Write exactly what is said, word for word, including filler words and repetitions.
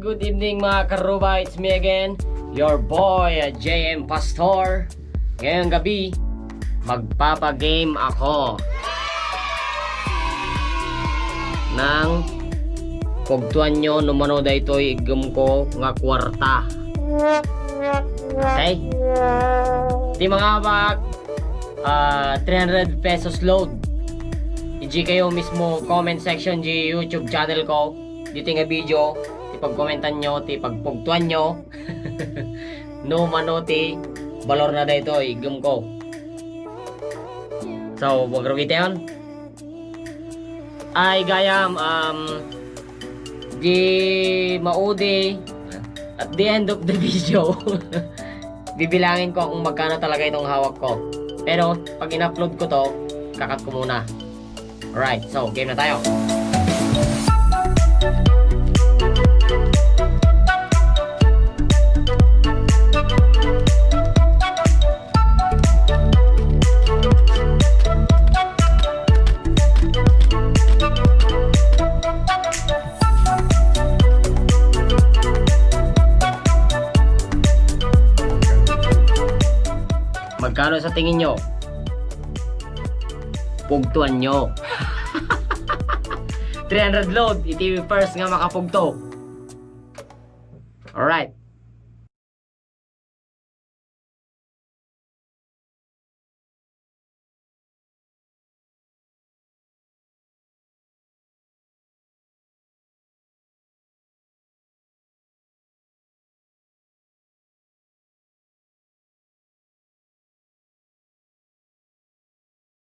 Good evening, mga karuba. It's me again, your boy, uh, J M Pastor. Ngayong gabi, magpapa-game ako ng pugtuan nyo no mano daytoy iggem ko nga kwarta. Okay? Ti mga abak, ah, three hundred pesos load. Iji kayo mismo comment section di YouTube channel ko. Dito nga video, ti pagkomentan nyo, ti pagpugtuan nyo. No mano ti balor na daytoy iggem ko. So, wag rugi tayon. Ay, gayam, um, di maudi, at the end of the video, bibilangin ko kung magkano talaga itong hawak ko. Pero, pag in-upload ko to, kakat ko muna. Alright, so game na tayo. Magkano sa tingin nyo? Pugtuan nyo. Three hundred load, iti first nga makapugto. Alright.